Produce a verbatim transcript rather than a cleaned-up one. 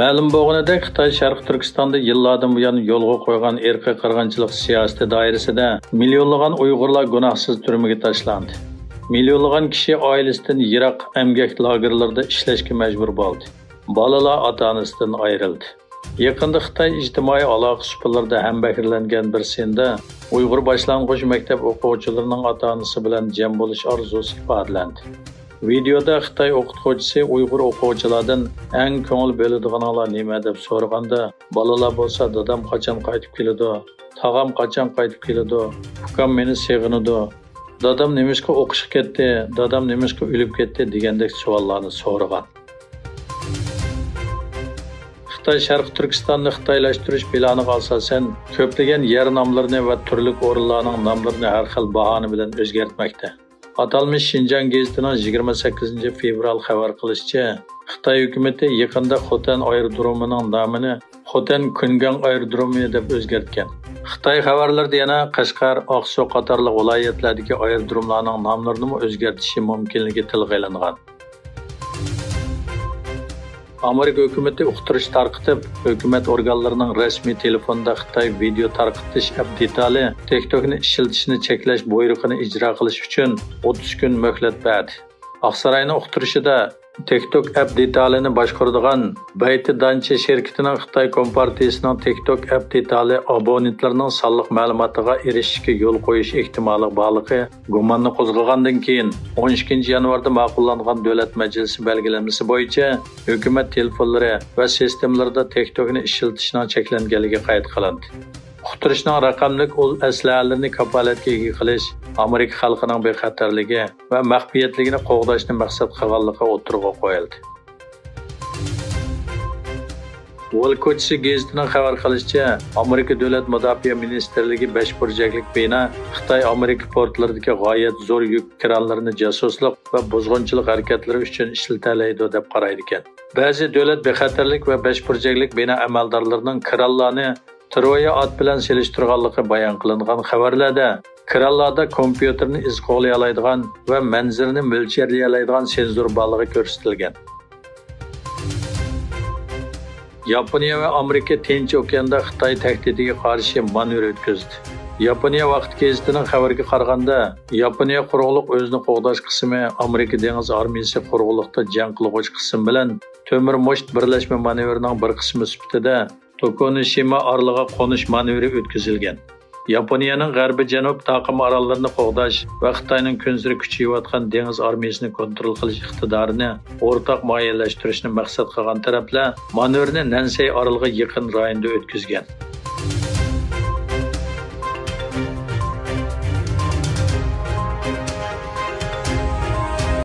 مەلۇم بولغىنىدەك، خىتاي شەرقىي تۈركىستاندا يىللاردىن بۇيان يولغا قويغان ئىرقىي قىرغىنچىلىق سىياسىتى دائىرىسىدە مىليونلىغان ئۇيغۇرلار گۇناھسىز تۈرمىگە تاشلاندى. مىليونلىغان كىشى ئائىلىسىدىن يىراق ئەمگەك لاگېرلىرىدا ئىشلەشكە مەجبۇر بولدى. بالىلار ئاتا-ئانىسىدىن ئايرىلدى. يېقىندا خىتاي ئىجتىمائىي ئالاقە سۇپىلىرىدا ھەمبەھىرلەنگەن بىر سىندا ئۇيغۇر باشلانغۇچ مەكتەپ ئوقۇغۇچىلىرىنىڭ ئاتا-ئانىسى بىلەن جەم بولۇش ئارزۇسى ئىپادىلەندى. ۋىدېئودا خىتاي ئوقۇتقۇچىسى ئۇيغۇر ئوقۇغۇچىلاردىن، «ئەڭ كۆڭۈل بۆلىدىغىنىڭلار نېمە؟» دەپ سورىغاندا، بالىلار بولسا، «دادام قاچان قايتىپ كېلىدۇ؟ تاغام قاچان قايتىپ كېلىدۇ؟ ئۇكام مېنى سېغىنىدۇ. دادام نېمىشقا ئوقۇشقا كەتتى؟ دادام نېمىشقا ئۆلۈپ كەتتى؟» دېگەندەك سوئاللارنى سورىغان. خىتاي شەرقىي تۈركىستاننى خىتايلاشتۇرۇش پىلانىغا ئاساسەن، كۆپلىگەن يەر ناملىرىنى ۋە تۈرلۈك ئورۇنلارنىڭ ناملىرىنى ھەر خىل باھانە بىلەن ئۆزگەرتمەكتە. ئاتالمىش شىنجاڭ گېزىتىنىڭ يىگىرمە سەككىزىنچى فېۋرال خەۋەر قىلىشىچە، خىتاي ھۆكۈمىتى يېقىندا خوتەن ئايرودرومىنىڭ نامىنى خوتەن كۇنگاڭ ئايرودرومى دەپ ئۆزگەرتكەن. خىتاي خەۋەرلىرىدە يەنە قەشقەر، ئاقسۇ قاتارلىق ۋىلايەتلەردىكى ئايرودروملارنىڭ ناملىرىنىمۇ ئۆزگەرتىشى مۇمكىنلىكى تىلغا ئېلىنغان. ئامېرىكا ھۆكۈمىتى ئۇقتۇرۇش تارقىتىپ، ھۆكۈمەت ئورگانلىرىنىڭ رەسمىي تېلېفوندا خىتاي ۋىدېئو تارقىتىش ئەپ دېتالى تىك توكنى ئىشلىتىشنى چەكلەش بۇيرۇقىنى ئىجرا قىلىش ئۈچۈن ئوتتۇز كۈن مۆھلەت بەردى. ئاقساراينىڭ ئۇقتۇرۇشىدا، تىك توك ئەپ دېتالىنى باشقۇرىدىغان بەيتىدانچى شىركىتىنىڭ خىتاي كومپارتىيىسىنىڭ تىك توك ئەپ دېتالى ئابونېنتلىرىنىڭ سانلىق مەلۇماتىغا ئېرىشىشكە يول قويۇش ئېھتىمالى بارلىقى گۇماننى قوزغىغاندىن كېيىن، ئون ئىككىنچى يانۋاردا ماقۇللانغان دۆلەت مەجلىسى بەلگىلىمىسى بويىچە ھۆكۈمەت تېلېفونلىرى ۋە سىستېمىلىرىدا تىك توكنى ئىشلىتىشنىڭ چەكلەنگەنلىكى قەيت قىلىندى. ئۇقتۇرۇشنىڭ رەقەملىك ئۇل ئەسلىھەلىرىنى كاپالەتكە ئىگە قىلىش، ئامېرىكا خەلقىنىڭ بىخەتەرلىكى ۋە مەخپىيەتلىكىنى قوغداشنى مەقسەت قىلغانلىقى ئوتتۇرىغا قويۇلدى. ۋول كوچىسى گېزىتىنىڭ خەۋەر قىلىشىچە، ئامېرىكا دۆلەت مۇداپىئە مىنىستىرلىكى بەش بۇرجەكلىك بىنا خىتاي ئامېرىكا پورتلىرىدىكى غايەت زور يۈك كرانلىرىنى جاسۇسلۇق ۋە بۇزغۇنچىلىق ھەرىكەتلىرى ئۈچۈن ئىشلىتەلەيدۇ، دەپ قارايدىكەن. بەزى دۆلەت بىخەتەرلىك ۋە بەش بۇرجەكلىك بىنا ئەمەلدارلىرىنىڭ كرانلارنى ترويا ئات بىلەن سېلىشتۇرغانلىقى بايان قىلىنغان خەۋەرلەردە، كرانلاردا كومپيۇتېرنى ئىز قوغلىيالايدىغان ۋە مەنزىرىنى مۆلچەرلىيەلەيدىغان سېنزور بارلىقى كۆرسىتىلگەن. ياپونىيە ۋە ئامېرىكا تىنچ ئوكياندا خىتاي تەھدىتىگە قارشى مانېۋىر ئۆتكۈزدى. ياپونىيە ۋاقتى گېزىتىنىڭ خەۋىرىگە قارىغاندا، ياپونىيە قۇرۇقلۇق ئۆزىنى قوغداش قىسمى ئامېرىكا دېڭىز ئارمىيىسى قۇرۇقلۇقتا جەڭ قىلغۇچ قىسىم بىلەن تۆمۈر مۇشت بىرلەشمە مانېۋىرىنىڭ بىر قىسمى سۈپىتىدە توكونوشىما ئارىلىغا قونۇش مانېۋىرى ئۆتكۈزۈلگەن. ياپونىيەنىڭ غەربىي جەنۇب تاقىم ئاراللىرىنى قوغداش ۋە خىتاينىڭ كۈنسېرى كۈچىيىۋاتقان دېڭىز ئارمىيىسىنى كونترول قىلىش ئىقتىدارىنى ئورتاق مۇئەييەنلەشتۈرۈشنى مەقسەت قىلغان تەرەپلەر مانېۋىرنى نەنسەي ئارىلىغا يېقىن رايوندا ئۆتكۈزگەن.